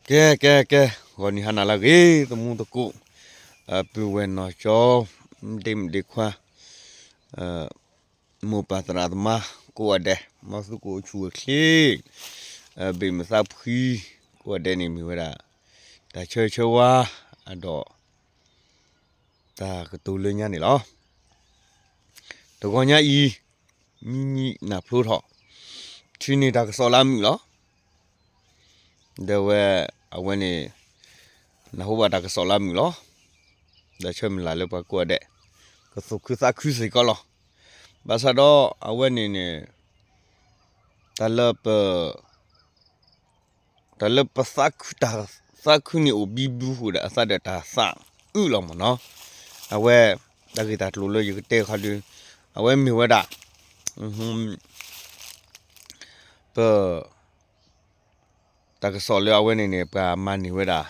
ကဲ ကဲ ကဲ, ဂီၤနံၤဟါနၤလၢအဂ့ၤ သမူသကိး, ပုၢ်ဝဲၢ်နီၢ်ကၠီ, ဒ့မုၣ်ဒ့ခွါ, မိၢ်ပၢ်သရၣ်သမါ ကိးဂၤဒဲး, မ်သုကအိၣ်ဆူၣ်အိၣ်ချ့, ဘ့ၣ်မုာ်သးဖှံ, ကိးဂၤဒဲးန့ၣ်မ့ၢ်ဝဲဒၣ် တၢ်ဆၢဂ့ၤဆၢဝါ, အဒီး တၢ်ကတိၤလၢညါန့ၣ်လီၤ. တဂီၤညါအံၤ, မံမံနၢ်ဖျိထီၣ်, ထံၣ်န့ၢ်တၢ်ကစီၣ်လၢအမုာ်လီၤ. ဒီးဝဲ, အဝဲန့ၣ်, နၢ်ဟူဘၣ်တၢ်ကစီၣ်လၢအမုာ်လီၤ. ဒီးဆၢမုၢ်လၢ်လၢပှၤကိးဂၤဒဲး, ကသူၣ်ခုသးခုစ့ၢ်ကီးလီၤ. ဘၣ်ဆၣ်ဒီးအဝဲန့ၣ်န့ၣ်, တၢ်လၢပ တၢ်လၢပသးခုတၢ်သးခုန့ၣ်အိၣ်ဘံဘူဃုာ်ဒီးအသးဒီးတၢ်သးအုးလီၤမ့ၢ်နီၤ. အဝဲ, တၢ်ဂ့ၢ်တၢ်ကျိၤလၢယကတဲခီဒု, အဝဲမ့ၢ်ဝဲဒၣ်, ပ, တၢ်ကစီၣ်လၢအဝဲန့ၣ်န့ၣ် ပှၤမၤန့ၢ်ဝဲဒၣ်,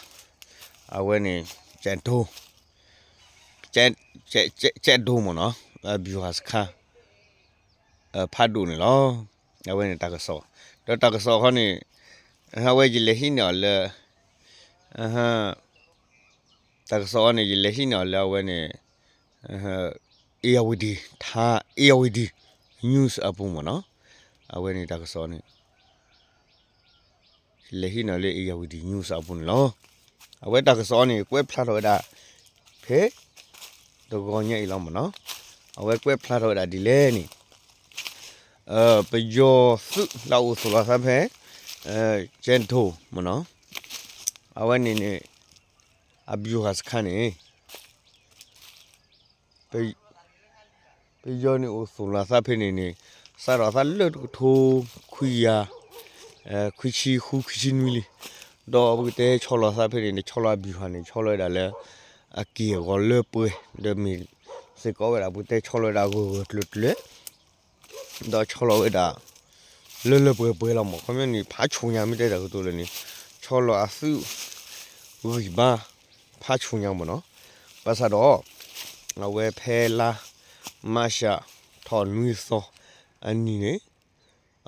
အဝဲန့ၣ်, ကဲးဒိ, ကဲးဒိမ့ၢ်နီၤ, ဗျူဟာစခန်း ဖးဒိၣ်န့ၣ်လီၤ. အဝဲန့ၣ်တၢ်ကစီၣ်, ဒီးတၢ်ကစီၣ်ခီန့ၣ်, အဝဲယလဲၤဟံးန့ၢ်အီၤလၢ, တၢ်ကစီၣ်အံၤန့ၣ် ယလဲၤဟံးန့ၢ်အီၤလၢအဝဲန့ၣ်, ဧရာဝတီ, ဧရာဝတီ news အပူၤမ့ၢ်နီၤ. အဝဲန့ၣ်တၢ်ကစီၣ်န့ၣ် လဲၤဟံးန့ၢ်လၢ ဧရာဝတီ news အပူၤန့ၣ်လီၤ. အဝဲတၢ်ကစီၣ်န့ၣ် ကွဲးဖျါထီၣ်ဝဲဒၣ်, ဖဲ, တဂီၤညါအံၤလီၤမ့ၢ်နီၤ. အဝဲကွဲးဖျါထီၣ်ဝဲဒၣ်ဒ်လဲၣ်န့ၣ်, ပယီၤသုးလၢအအိၣ်သူၣ်လီၤသးဖဲ, ကဲးဒိၣ်မ့ၢ်နီၤ. အဝဲန့ၣ်န့ၣ်, အဗျူဟာစခန်းန့ၣ် ပယီၤန့ၣ်အိၣ်သူၣ်လီၤသးဖဲန့ၣ်န့ၣ်, စးထီၣ်သးလၢတကထိခွံကယၤ, ခွံဆံဃု ခွံဆံနွံလံ. ဒီးပကတဲဆီလီၤသးဖဲန့ၣ်န့ၣ် ဆီလီၤအဗျူဟာန့ၣ် ဆီလီၤဝဲဒၣ်လၢ, အက့ၢ်အဂီၤလၢပှဲၤ, ဒီးမ့ၢ်စ့ၢ်ကီးဝဲဒၣ် ပကတဲဆီလီၤဝဲဒၣ်ဂၢၢ်ဂၢၢ်ကျၢၤကျၢၤ ဒီးဆီလီၤဝဲဒၣ်, လၢလၢပှဲၤပှဲၤလီၤမ့ၢ် ခီပညီန့ၣ် ဖးဆူညါမ့ၢ်တဲတၢ်ကတိၤလၢန့ၣ်, ဆီလီၤအသုး, ဂံၢ်ဘါ, ဖးဆူညါမ့ၢ်နီၤ. ဘၣ်ဆၣ်ဒီး, အဝဲဖဲလါ, မၢ်ၡး, ထီၣ်နွံသီ, အနံၤန့ၣ်,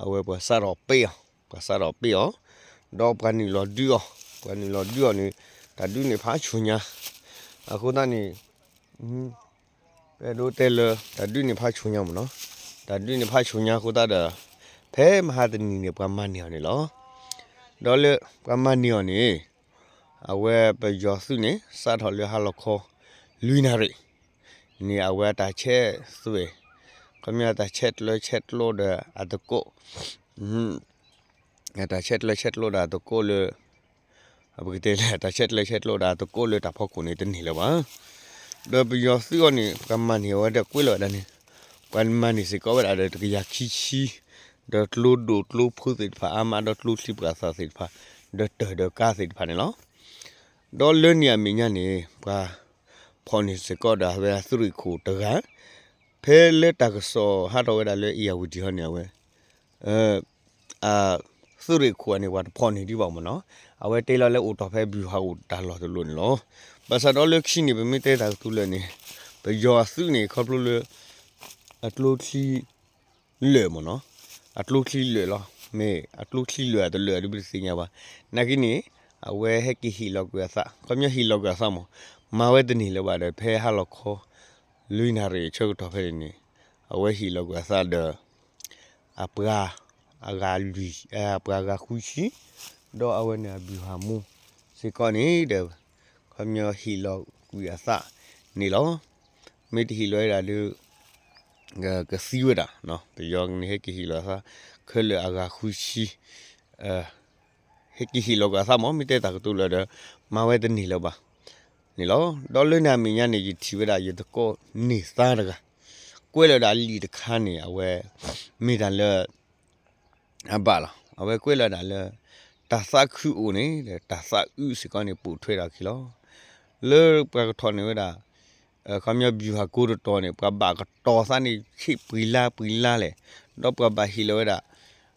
အဝဲပှၤစးထီၣ်ပ့ၢ်အီၤ, ပှၤစးထီၣ်ပ့ၢ်အီၤ, ဒီးပှၤနုာ်လီၤဒုးအီၤ, ပှၤနုာ်လီၤဒုးအီၤန့ၣ်, တၢ်ဒုးန့ၣ်ဖးဆူညါ, အဃိသတးန့ၣ် ပအဲၣ်ဒိးတဲလၢ တၢ်ဒုးန့ၣ်ဖးဆူညါမ့ၢ်နီၤ, တၢ်ဒုးန့ၣ်ဖးဆူညါအဃိသတးဒီး, ဖဲမဟါတနံၤန့ၣ် ပှၤမၤန့ၢ်အီၤန့ၣ်လီၤ. ဒီးလၢပှၤမၤန့ၢ်အီၤန့ၣ်, အဝဲပယီၤသုးန့ၣ် စးထီၣ်လၢဟါလီၤခီ, လွံၢ်နၣ်ရံၣ်, န့ၣ်အဝဲတၢ်ဆဲးသွဲၣ်, ခီပညီတၢ်ဆဲးကျၢဆဲးကျိဒီးအသကိး တၢ်ဆဲးကျၢဆဲးကျိဒီးအသကိးလၢ, ပကတဲလၢတၢ်ဆဲးကျၢဆဲးကျိဒီးအသကိးလၢတၢ်ဖီခိၣ်န့ၣ်တန့ၢ်လၢၤဘၣ်. ဒီးပယီၤသုးအီၤန့ၣ် ပှၤမၤန့ၢ်အဝဲဒီးကွဲးလီၤဝဲဒၣ်န့ၣ်, ပှၤမၤန့ၢ်စ့ၢ်ကီးဝဲဒၣ်ဒီးတကယၤခံဆံ, ဒီးကျိဒိၣ်ကျိဖိသ့ၣ်တဖၣ်အါမးဒီးကျိချံပှၤသၣ်သ့ၣ်တဖၣ်, ဒီးတၢ်ဒီးကါသ့ၣ်တဖၣ်န့ၣ်လီၤ. ဒီးလၢန့ၣ်အမဲာ်ညါန့ၣ် ပှၤဖီၣ်န့ၢ်စ့ၢ်ကီးဒီးအဝဲအသုးရ့ၣ်ခိၣ်တဂၤ, ဖဲလၢတၢ်ကစီၣ်ဟးထီၣ်ဝဲဒၣ်လၢ ဧရာဝတီ ဟီန့ၣ် အဝဲ အသုးရ့ၣ်ခိၣ်အန့ၣ် ပှၤတဖီၣ်န့ၢ်ဒံးဘၣ်မ့ၢ်နီၤ, အဝဲတဲလီၤလၢအိၣ်တီၢ်ဖဲ ဗျူဟာ အိၣ်တၢ်လီၢ်တလီၢ်န့ၣ်လီၤ. ဘၣ်ဆၣ်ဒီးလၢခံန့ၣ် ပမ့ၢ်တဲတၢ်ကတိၤလၢာ်န့ၣ်, ပယီၤအသုးန့ၣ် ခီဖျိလၢ အကျိချံ လၢာ်မ့ၢ်နီၤ, အကျိချံလၢာ်လီၤ, မ့ၢ်အကျိချံလၢာ်အတလၢာ်အဒုးပတသ့ၣ်ညါဘၣ်. နာ်က့န့ၣ်, အဝဲဟဲက့ၤဟ့ၣ်လီၤကွံာ်အသး, ခီပညီဟ့ၣ်လီၤကွံာ်အသးမ့ၢ်, မၤဝဲတန့ၢ်လၢၤဘၣ်ဒီး ဖဲဟါလီၤခီ လွံၢ်နၣ်ရံၣ်အဆၢကတီၢ်ဖဲန့ၣ်န့ၣ်, အဝဲဟ့ၣ်လီၤကွံာ်အသးဒီး အပှၤ အဂၤလွံၢ်, အပှၤဂၤဃုဆံ, ဒီးအဝဲန့ၣ်အဗျူဟာမှူးစ့ၢ်ကီးန့ၣ်ဒီး ခီပညီဟ့ၣ်လီၤကွံာ်အသးန့ၣ်လီၤ. မ့ၢ်တဟ့ၣ်လီၤဝဲဒၣ်ဒီး ကသံဝဲဒၣ်, ပယီၤန့ၣ်ဟဲက့ၤဟ့ၣ်လီၤအသး ခဲလၢာ်အဂၤဃုဆံ, ဟဲက့ၤဟ့ၣ်လီၤကွံာ်အသးမ့ၢ် မ့ၢ်တဲတၢ်ကတိၤလၢာ်ဒီး မၤဝဲတန့ၢ်လၢၤဘၣ်န့ၣ်လီၤ. ဒီးလၢန့ၣ်အမဲာ်ညါန့ၣ် ယထံၣ်ဝဲဒၣ်ယသကိးန့ၢ်သါတဂၤ ကွဲးလီၤဒၣ်လံာ်တခါန့ၣ် အဝဲ မ့ၢ်တၢ်လၢ အဘၣ်လီၤ. အဝဲကွဲးလီၤဒၣ်လၢ တၢ်သးခုအိၣ်န့ၣ် တၢ်သးအုးစ့ၢ်ကီးန့ၣ် ပိာ်ထွဲထီၣ်အခံလီၤ. လၢပှၤကထီၣ်န့ၢ်ဝဲဒၣ် ခီပညီ ဗျူဟာကုန်းတတီၤန့ၣ် ပှၤဘၣ်ကတီၤသးန့ၣ် ဆံးပှဲၤလါပှဲၤလါလဲၣ်, ဒီးပှၤဘၣ်ဟ့ၣ်လီၤဝဲဒၣ်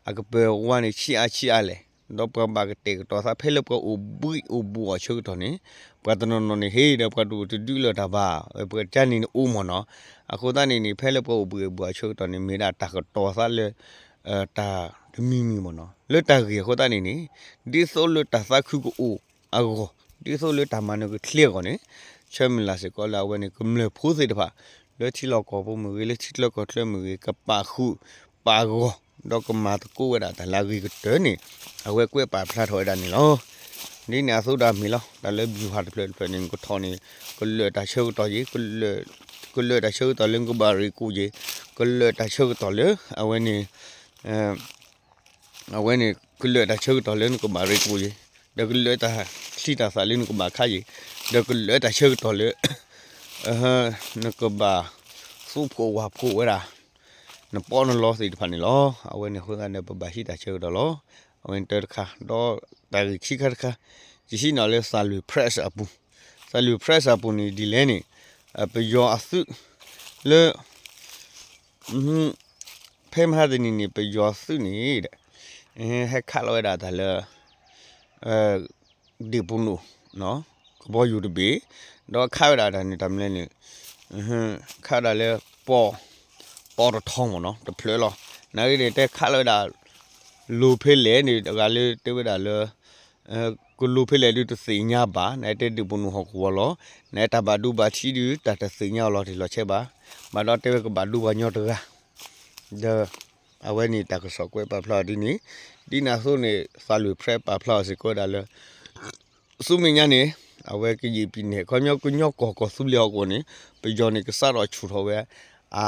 အကပၢၤဝါန့ၣ် ဆံးအါဆံးအါလဲၣ်, ဒီးပှၤဘၣ်ကတဲာ်ကတီၤသး ဖဲလၢပှၤအိၣ်ဘှံးအိၣ်ဘူးအီၤဆၢကတီၢ်န့ၣ် ပှၤတနီၤနီၤန့ၣ် ဟ့ၣ်ဒီးပှၤတအိၣ်တဒုးလၢၤတၢ်ဘၣ်, ပှၤကန့ၣ်န့ၣ်အိၣ်မ့ၢ်နီၤ. အဃိသတးန့ၣ်န့ၣ် ဖဲလၢပှၤအိၣ်ဘှံးအိၣ်ဘူးအဆၢကတီၢ်န့ၣ် မ့ၢ်ဒၣ်တၢ်ကတီၤသးလၢ တၢ် တမံၤမံၤမ့ၢ်နီၤ. လၢတၢ်ဂ့ၢ်အဃိသတးန့ၣ်န့ၣ် ဒ်သိးလၢတၢ်သးခုကအိၣ်အဂီၢ်, ဒ်သိးလၢတၢ်မၤနၢၤကချ့အဂီၢ်န့ၣ် ဆၢမုၢ်လၢ်စ့ၢ်ကီးလၢအဝဲန့ၣ် ကမျၢၢ်ဖိသ့ၣ်တဖၣ် လၢထံလီၢ်ကီၢ်ပူၤမ့ၢ်ဂ့ၤ, လၢထံချၢကီၢ်ချၢမ့ၢ်ဂ့ၤ, ကပာ်ဃုာ်ပာ်ဂီၢ် ဒီးကမၤသကိးဝဲဒၣ်တၢ်လၢအဂ့ၤကတၢၢ်န့ၣ် အဝဲကွဲးပာ်ဖျါထီၣ်ဝဲဒၣ်န့ၣ်လီၤ. ဒ်န့ၣ်အသိးဒီးမ့ၢ်လီၤ. တၢ်လၢ ဗျူဟာ တဖျၢၣ်တဖျၢၣ်န့ၣ် နကထီၣ်န့ၣ် ကလၢာ်တၢ်ဆၢကတီၢ်ယ့ၤ, ကလၢာ်တၢ်ဆၢကတီၢ်လၢနကဘၣ်ရ့ကိးယ့ၤ, ကလၢာ်တၢ်ဆၢကတီၢ်လၢအဝဲန့ၣ် အဝဲန့ၣ် ကလၢာ်တၢ်ဆၢကတီၢ်လၢနကဘၣ်ရ့ကိးယ့ၤ, ဒီးကလၢာ်တၢ်ချံတၢ်သၣ်လၢနကဘၣ်ခးယ့ၤ, ဒီးကလၢာ်တၢ်ဆၢကတီၢ်လၢ နကဘၣ်သူဖိဝၤဖိဝဲဒၣ် နပီနလီသ့ၣ်တဖၣ်န့ၣ်လီၤ. အဝဲန့ၣ်အဃိသတးန့ၣ် ပဘၣ်ဟံးတၢ်ဆၢကတီၢ်လီၤ. အဝဲန့ၣ်တၢ်တခါ, ဒီးတၢ်ဂ့ၢ်ခံခါတခါ, ယဟံးန့ၢ်လၢ Salween Press အပူၤ, Salween Press အပူၤန့ၣ် ဒ်လဲၣ်န့ၣ် ပယီၤအသုးလၢ ဖဲမဟါတနံၤန့ၣ် ပယီၤသုးန့ၣ် ဟဲခးလီၤဝဲဒၣ်တၢ်လၢ ဒ့ၣ်ပူၤနိၣ် ကဘီယူၤတဘ့ၣ်, ဒီးခးဝဲဒၣ်တၢ်န့ၣ် တၢ်မနုၤလဲၣ်န့ၣ် ခးဝဲဒၣ်လၢ ပီၣ်တထီမ့ၢ်နီၤ တဖျၢၣ်လီၤ. နာ်ဂ့ၤန့ၣ် တဲခးလီၤဝဲဒၣ် လိၤဖဲလဲၣ်န့ၣ် အဂၤလၢတဲဝဲဒၣ်လၢ ကလိၤဖဲလဲၣ်ဒုးတသ့ၣ်ညါဘၣ်, နတဲဒ့ၣ်ပူၤနိၣ်ဟီၣ်ကဝီၤလီၤ. နတၢ်ဘၣ်ဒိဘၣ်ထံးဒုး တၢ်တသ့ၣ်ညါအီၤလီၤတံၢ်လီၤဆဲးဘၣ်. ဘၣ်ဒီးတဲဝဲကဘၣ်ဒိပှၤကညီတဂၤ ဒီး အဝဲန့ၣ်တၢ်ကစီၣ်ကွဲးပာ်ဖျါအီၤဒ်န့ၣ်, ဒ်န့ၣ်အသိးန့ၣ် Salween Press ပာ်ဖျါအီၤစ့ၢ်ကီးဝဲဒၣ်လၢ ဆူမဲာ်ညါန့ၣ် အဝဲကယံာ်ပံၤနဲၣ် ခီပညီကညီကီၢ်ကီၢ်သူလ့ၤဟီၣ်ကဝီၤန့ၣ် ပယီၤန့ၣ်ကစးထီၣ်ဆူၣ်ထီၣ်ဝဲ အ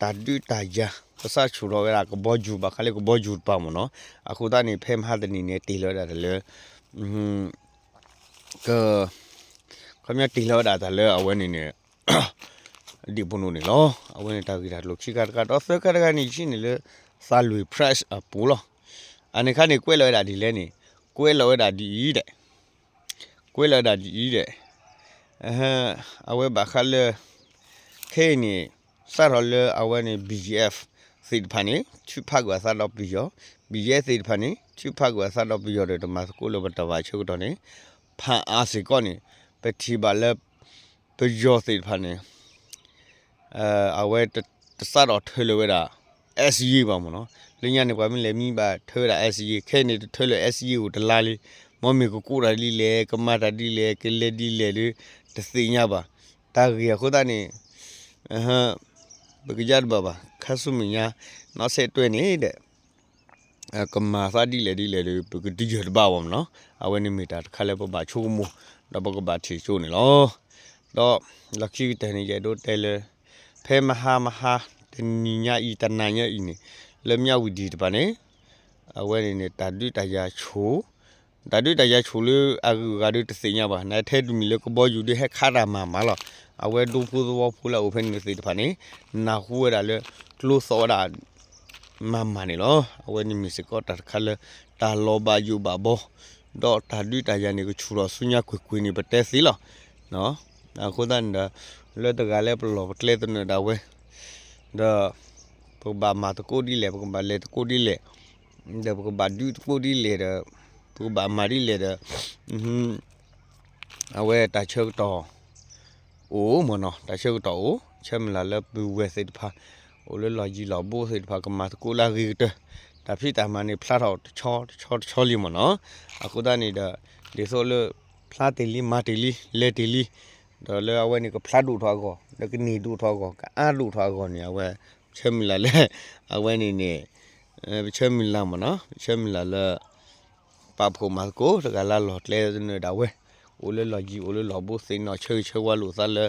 တၢ်ဒုးတၢ်ယၤ ကစးထီၣ်ဆူၣ်ထီၣ်ဝဲဒၣ်ကဘီယူၤ ဘၣ်ဃးလၢကဘီယူၤတပၤမ့ၢ်နီၤ. အဃိသတးန့ၣ် ဖဲမဟါတနံၤန့ၣ် တ့ၢ်လီၤဝဲဒၣ်တၢ်လၢ ခီပညီတ့ၢ်လီၤဝဲဒၣ်တၢ်လၢအဝဲန့ၣ်န့ၣ် ဒ့ၣ်ပူၤနိၣ်န့ၣ်လီၤ. အဝဲန့ၣ်တၢ်ဂ့ၢ်တၢ်ကျိၤခံခါတခါ ဒီးသၢခါတခါန့ၣ် ယဟံးန့ၢ်လၢ Salween Press အပူၤလီၤ. အန့ၣ်ခါန့ၣ် ကွဲးလီၤဝဲဒၣ်ဒ်လဲၣ်န့ၣ် ကွဲးလီၤဝဲဒၣ်ဒ်အံၤဒဲး ကွဲးလီၤဝဲဒၣ်ဒ်အံၤဒဲး အဝဲဘၣ်ဃးလၢ ခဲအံၤန့ၣ် စးထီၣ်လၢအဝဲန့ၣ် BGF သ့ၣ်တဖၣ်န့ၣ် ထုးဖးကွံာ်အသးဒီးပယီၤ, BGF သ့ၣ်တဖၣ်န့ၣ် ထုးဖးကွံာ်အသးဒီးပယီၤဒီး တမၤသကိးလၢပတၢ်ဘၣ်ဆၢကတီၢ်န့ၣ် ဖးအါစ့ၢ်ကီးန့ၣ် ပထံၣ်ဘၣ်လၢ ပယီၤသ့ၣ်တဖၣ်န့ၣ် အဝဲတစးထီၣ်ထၢလၢၤဝဲဒၣ် SAC ဘၣ်မ့ၢ်နီၤ. လၢညါန့ၣ် ပှၤမ့ၢ်လဲၤမံဘၣ်ထၢဝဲဒၣ် SAC, ခဲအံၤန့ၣ် တထၢလၢၤ SAC အိၣ်တလါလံ. မ်မ့ၢ်ကကိးတၢ်ဒ်လဲၣ်, ကမၤတၢ်ဒ်လဲၣ်, ကလဲၤဒ်လဲၣ်ဒီး တသ့ၣ်ညါဘၣ်. တၢ်ဂ့ၢ်အဃိသတးန့ၣ် ပကယါတဘၣ်ဘၣ်. ခါဆူမဲာ်ညါ နီၢ်ဆဲးတွဲန့ၣ်ဒီး ကမၤသးဒ်လဲၣ်ဒ်လဲၣ်ဒီး ပကတယၢၢ်တဘၣ်ဘၣ်မ့ၢ်နီၤ. အဝဲန့ၣ်မ့ၢ်တၢ်တခါလၢပဘၣ်ဆိကမိၣ် ဒီးပကဘၣ်ထံၣ်ကၠိန့ၣ်လီၤ. ဒီးလီၢ်ခံကတၢၢ်န့ၣ် ယအဲၣ်ဒိးတဲလၢ ဖဲမဟါမဟါ တနံၤညါအံၤ တနၤညါအံၤန့ၣ် လၢမၠးဝတံၣ်တပၤန့ၣ် အဝဲန့ၣ်န့ၣ် တၢ်ဒုးတၢ်ယၤဆိၣ် တၢ်ဒုးတၢ်ယၤဆိၣ်လၢအဂုၤအဂၤဒီးတသ့ၣ်ညါဘၣ်. နထဲတမံၤလၢကဘီယူၤဒီးဟဲခးတၢ်မၤမးလီၤ. အဝဲဒူဖိသဝီဖိလၢအအိၣ်ဖဲန့ၣ်သ့ၣ်တဖၣ်န့ၣ် နၢ်ဟူဝဲဒၣ်လၢ ကျိသီၣ်ဝဲဒၣ် မၤမးန့ၣ်လီၤ. အဝဲန့ၣ်မ့ၢ်စ့ၢ်ကီးတၢ်တခါလၢ တၢ်လီၤဘၣ်ယိၣ်ဘၣ်ဘီ ဒီးတၢ်ဒုးတၢ်ယၤန့ၣ် ကဆူၣ်ထီၣ်ဆူညါကွ့ၢ်ကွ့ၢ်န့ၣ် ပတဲသ့လီၤ. အဃိသတးန့ၣ်ဒီး လၢတဂၤလၢပလီၢ်ပကျဲသနၢၣ်ဒၣ်ဝဲ ဒီး ပကဘၣ်မၤသကိးဒ်လဲၣ်, ပကဘၣ်လဲၤသကိးဒ်လဲၣ်, ဒီးပကဘၣ်ဒုးသကိးဒ်လဲၣ်ဒီး ပကဘၣ်မၤဒ်လဲၣ်ဒီး အဝဲတၢ်ဆၢကတီၢ်အိၣ်မ့ၢ်နီၤ, တၢ်ဆၢကတီၢ်အိၣ်, ဆၢမုၢ်လၢ်လၢပုၢ်ဝဲၢ်သ့ၣ်တဖၣ် အိၣ်လၢလီၢ်ယံၤလီၢ်ဘူးသ့ၣ်တဖၣ် ကမၤသကိးလၢအဂ့ၤကတၢၢ်, တၢ်ဖံးတၢ်မၤန့ၣ် ဖျါထီၣ်တဆီတဆီတဆီလံမ့ၢ်နီၤ. အဃိသတးန့ၣ်ဒီး ဒ်သိးလၢ ဖျါတ့ၢ်လံ မၤတ့ၢ်လံ လဲၤတ့ၢ်လံ, ဒီးလၢအဝဲန့ၣ် ကဖျါဒိၣ်ထီၣ်အဂီၢ် ဒီးကန့ၢ်ဒိၣ်ထီၣ်အဂီၢ် ကအါဒိၣ်ထီၣ်အဂီၢ်န့ၣ် အဝဲ ဆၢမုၢ်လၢ်လၢ အဝဲန့ၣ်န့ၣ် ပဆၢမုၢ်လၢ်မ့ၢ်နီၤ, ပဆၢမုၢ်လၢ်လၢ ပာ်ဖှိၣ်မၤသကိး တဂၤလၢလီၢ်ကျဲသနၢၣ်ဒၣ်ဝဲ အိၣ်လၢလီၢ်ယံၤ အိၣ်လၢလီၢ်ဘူးသ့ၣ်နီၣ် ဆၢဂ့ၤဆၢဝါလိာ်သးလၢ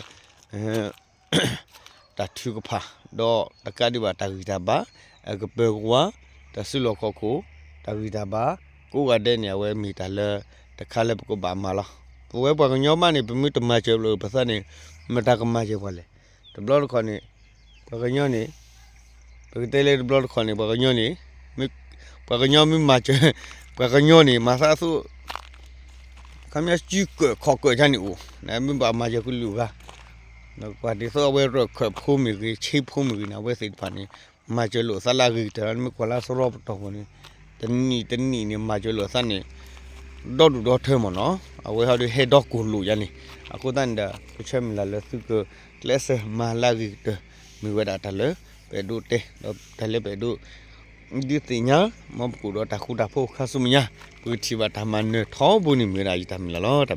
တၢ်ထုကဖၣ် ဒီးတကးဒံးဘၣ်တၢ်ဂံၢ်တၢ်ဘါ အကပၢၤကဝါ တၢ်စုလီၢ်ခီၣ်ခိၣ် တၢ်ဂံၢ်တၢ်ဘါ ကိးဂၤဒဲးန့ၣ် အဝဲမ့ၢ်တၢ်လၢ တခါလၢပကဘၣ်မၤလီၤ. ပဝဲပှၤကညီမးန့ၣ် ပမ့ၢ်တမၤစၢၤလိာ်ပသးန့ၣ် မတၤကမၤစၢၤပှၤလဲၣ်. တဘျီတခီၣ်န့ၣ် ပှၤကညီန့ၣ် ပကတဲလၢတဘျီတခီၣ်န့ၣ် ပှၤကညီန့ၣ် ပှၤကညီမ့ၢ်မၤစၢၤ ပှၤကညီန့ၣ် မၤသးအသိး ခီပညီစုကၢၣ်ခီၣ်ကၢၣ်တၢ်န့ၣ်အိၣ် မ့ၢ်ဘၣ်မၤစၢၤကလုာ်ဂၤ ပှၤဒ်သိးအဝဲရၢၢ်ခၢၣ်ဖိမ့ၢ်ဂ့ၤ ဆ့ဖိမ့ၢ်ဂ့ၤန့ၣ် အဝဲသ့ၣ်တဖၣ်န့ၣ် မၤစၢၤလိာ်သးလၢအဂ့ၤကတၢၢ်လီၤ. နမ့ၢ်ကွၢ်လၢသရီပတီၢ်ပူၤန့ၣ် တနံၣ်တနံၣ်န့ၣ် မၤစၢၤလိာ်သးန့ၣ် ဒီဒူၣ်ဒီထၢမ့ၢ်နီၤ. အဝဲဟီဒုးဟဲဒီကိၢ်လိာ်ယါန့ၣ် အဃိသတးန့ၣ်ဒီး ပဆၢမုၢ်လၢ်လၢသုကကျဲးစၢးမၤလၢအဂ့ၤကတၢၢ် မ့ၢ်ဝဲဒၣ်တၢ်လၢ ပအဲၣ်ဒိးတဲ ဒီးတၢ်လၢပအဲၣ်ဒိး ဒုးသ့ၣ်ညါ မ်ပကအိၣ်ဒီးတၢ်ဃူတၢ်ဖိးခါဆူမဲာ်ညါ, ပကထံၣ်ဘၣ်တၢ်မၤနၢၤထီဘိန့ၣ်မ့ၢ်ဝဲဒၣ်ယတၢ်မုၢ်လၢ်လီၤ.